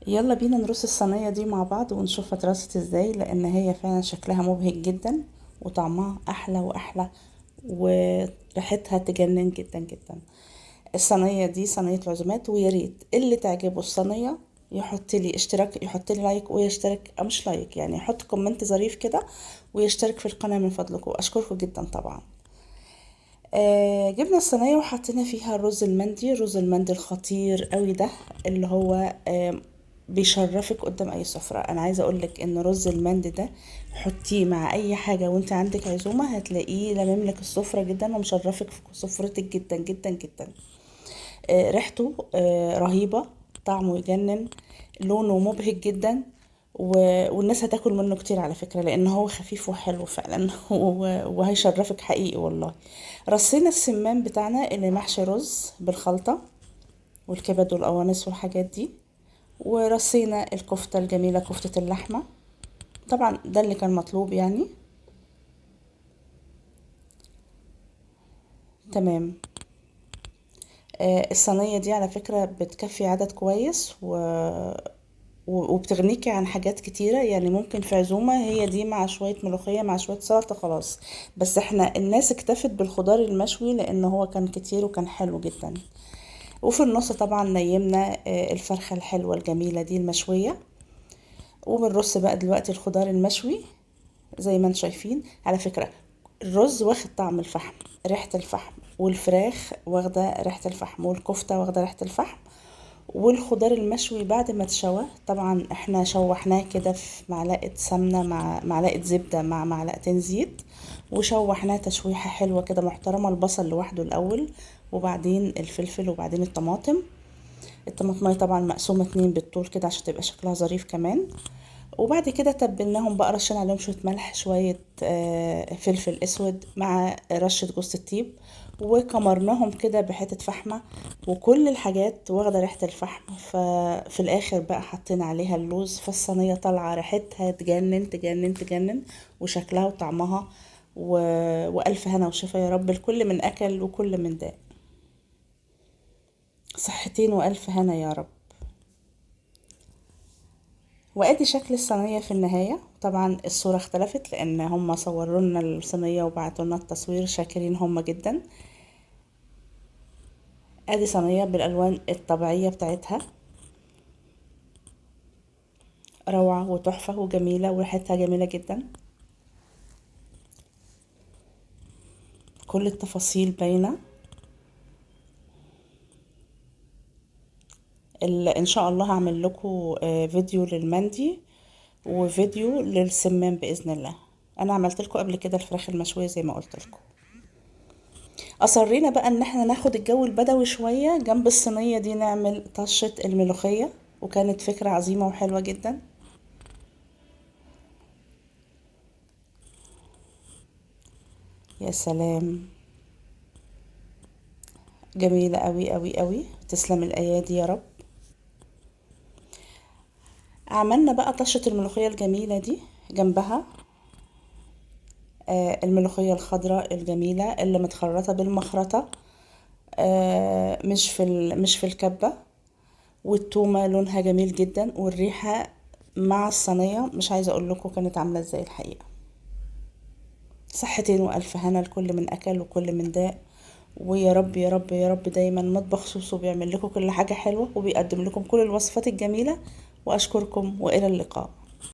يلا بينا نرص الصينية دي مع بعض ونشوفها اترصت ازاي، لان هي فعلا شكلها مبهج جدا وطعمها احلى واحلى وريحتها تجنن جدا جدا. الصينية دي صينية العزومات، ويا ريت اللي تعجبه الصينية يحط لي اشتراك، يحط لي like ويشترك، او مش like يعني يحط comment ظريف كده ويشترك في القناة من فضلكم، اشكركم جدا. طبعا جبنا الصينية وحطينا فيها الرز المندي، الرز المندي الخطير قوي ده اللي هو بيشرفك قدام اي سفرة. انا عايزة اقولك ان رز المندي ده حطيه مع اي حاجة وانت عندك عزومة هتلاقيه لمملك السفرة جدا ومشرفك في سفرتك جدا جدا جدا. ريحته رهيبة، طعمه يجنن، لونه مبهج جدا، والناس هتاكل منه كتير على فكرة لان هو خفيف وحلو فعلا وهيشرفك حقيقي والله. رصينا السمان بتاعنا اللي محشي رز بالخلطة والكبد والقوانص والحاجات دي، ورصينا الكفتة الجميلة كفتة اللحمة، طبعا ده اللي كان مطلوب يعني. تمام. الصينية دي على فكرة بتكفي عدد كويس وبتغنيكي عن حاجات كتيرة، يعني ممكن في عزومة هي دي مع شوية ملوخية مع شوية سلطة خلاص. بس احنا الناس اكتفت بالخضار المشوي لان هو كان كتير وكان حلو جدا. وفي النص طبعا نيمنا الفرخة الحلوة الجميلة دي المشوية، وبنرص بقى دلوقتي الخضار المشوي زي ما انتم شايفين. على فكرة الرز واخد طعم الفحم، ريحة الفحم، والفراخ واخدة ريحة الفحم، والكفتة واخدة ريحة الفحم، والخضار المشوي بعد ما اتشوى طبعا احنا شوحناه كده في معلقة سمنة مع معلقة زبدة مع معلقتين زيت، وشوحناه تشويحة حلوة كده محترمة، البصل لوحده الأول وبعدين الفلفل وبعدين الطماطم. الطماطمية طبعا مقسومة 2 بالطول كده عشان تبقى شكلها ظريف كمان. وبعد كده تبلناهم بقى، رشينا عليهم شوية ملح، شوية فلفل اسود مع رشة جوز الطيب، وكمرناهم كده بحتة فحمة، وكل الحاجات واخدة ريحة الفحم. ففي الاخر بقى حطينا عليها اللوز، فالصينية طالعة ريحتها تجنن تجنن تجنن، وشكلها وطعمها وألف هنا وشفا يا رب لكل من أكل وكل من داق. صحتين وألف هنا يا رب. وادي شكل الصينية في النهاية. طبعا الصورة اختلفت لان هم صوروا لنا الصينية وبعتوا لنا التصوير، شاكرين هم جدا. ادي صينية بالالوان الطبيعية بتاعتها، روعة وتحفة وجميلة وريحتها جميلة جدا، كل التفاصيل باينة. ان شاء الله هعمل لكم فيديو للمندي وفيديو للسمان بإذن الله. انا عملت لكم قبل كده الفراخ المشوية زي ما قلت لكم. اصرينا بقى ان احنا ناخد الجو البدوي شوية جنب الصينية دي، نعمل طشة الملوخية، وكانت فكرة عظيمة وحلوة جدا. يا سلام، جميلة قوي قوي قوي، تسلم الايادي يا رب. عملنا بقى طشة الملوخية الجميلة دي جنبها الملوخية الخضراء الجميلة اللي متخرطة بالمخرطة، مش في الكبة، والتومة لونها جميل جدا، والريحة مع الصينية مش عايزة اقول لكم كانت عاملة ازاي الحقيقة. صحتين والف هنا لكل من اكل وكل من داق، ويا رب يا رب يا رب دايما مطبخ سوسو بيعمل لكم كل حاجة حلوة وبيقدم لكم كل الوصفات الجميلة. واشكركم والى اللقاء.